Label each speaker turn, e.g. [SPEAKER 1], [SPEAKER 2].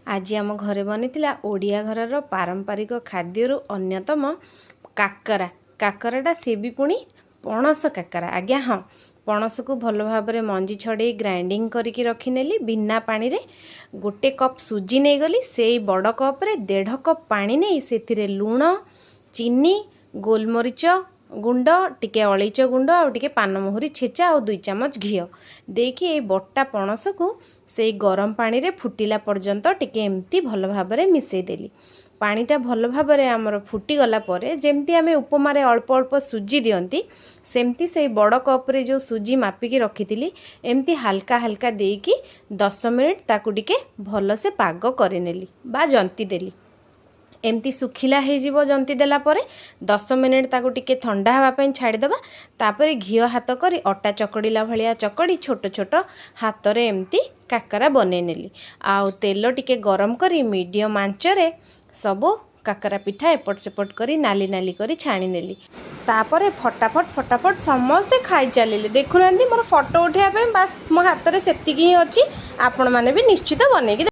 [SPEAKER 1] ଆଜି ଆମ ଘରେ ବନିଥିଲା ଓଡ଼ିଆ ଘରର ପାରମ୍ପରିକ ଖାଦ୍ୟରୁ ଅନ୍ୟତମ କାକରା। କାକରାଟା ସେ ବି ପୁଣି ପଣସ କାକରା। ଆଜ୍ଞା ହଁ, ପଣସକୁ ଭଲ ଭାବରେ ମଞ୍ଜି ଛଡ଼େଇ ଗ୍ରାଇଣ୍ଡିଙ୍ଗ କରିକି ରଖିନେଲି ବିନା ପାଣିରେ। ଗୋଟେ କପ୍ ସୁଜି ନେଇଗଲି, ସେଇ ବଡ଼ କପ୍ରେ 1.5 କପ୍ ପାଣି ନେଇ ସେଥିରେ ଲୁଣ, ଚିନି, ଗୋଲମରିଚ ଗୁଣ୍ଡ, ଟିକେ ଅଳେଇଚ ଗୁଣ୍ଡ ଆଉ ଟିକେ ପାନମହୁରି ଛେଚା ଆଉ 2 ଚାମଚ ଘିଅ ଦେଇକି ଏଇ ବଟା ପଣସକୁ ସେଇ ଗରମ ପାଣିରେ ଫୁଟିଲା ପର୍ଯ୍ୟନ୍ତ ଟିକେ ଏମିତି ଭଲ ଭାବରେ ମିଶାଇ ଦେଲି। ପାଣିଟା ଭଲ ଭାବରେ ଆମର ଫୁଟିଗଲା ପରେ, ଯେମିତି ଆମେ ଉପମାରେ ଅଳ୍ପ ଅଳ୍ପ ସୁଜି ଦିଅନ୍ତି, ସେମିତି ସେଇ ବଡ଼ କପ୍ରେ ଯେଉଁ ସୁଜି ମାପିକି ରଖିଥିଲି, ଏମିତି ହାଲକା ହାଲକା ଦେଇକି 10 ମିନିଟ୍ ତାକୁ ଟିକେ ଭଲସେ ପାଗ କରିନେଲି ବା ଜନ୍ତି ଦେଲି। ଏମିତି ଶୁଖିଲା ହେଇଯିବ ଜନ୍ତି ଦେଲା ପରେ। 10 ମିନିଟ୍ ତାକୁ ଟିକେ ଥଣ୍ଡା ହେବା ପାଇଁ ଛାଡ଼ିଦେବା। ତାପରେ ଘିଅ ହାତ କରି ଅଟା ଚକଡ଼ିଲା ଭଳିଆ ଚକଡ଼ି ଛୋଟ ଛୋଟ ହାତରେ ଏମିତି କାକରା ବନେଇ ନେଲି। ଆଉ ତେଲ ଟିକେ ଗରମ କରି ମିଡ଼ିୟମ୍ ଆଞ୍ଚରେ ସବୁ କାକରା ପିଠା ଏପଟ ସେପଟ କରି ନାଲି ନାଲି କରି ଛାଣି ନେଲି। ତାପରେ ଫଟାଫଟ ଫଟାଫଟ ସମସ୍ତେ ଖାଇ ଚାଲିଲେ। ଦେଖୁନାହାନ୍ତି, ମୋର ଫଟୋ ଉଠାଇବା ପାଇଁ ବାସ୍ ମୋ ହାତରେ ସେତିକି ହିଁ ଅଛି। ଆପଣମାନେ ବି ନିଶ୍ଚିତ ବନେଇକି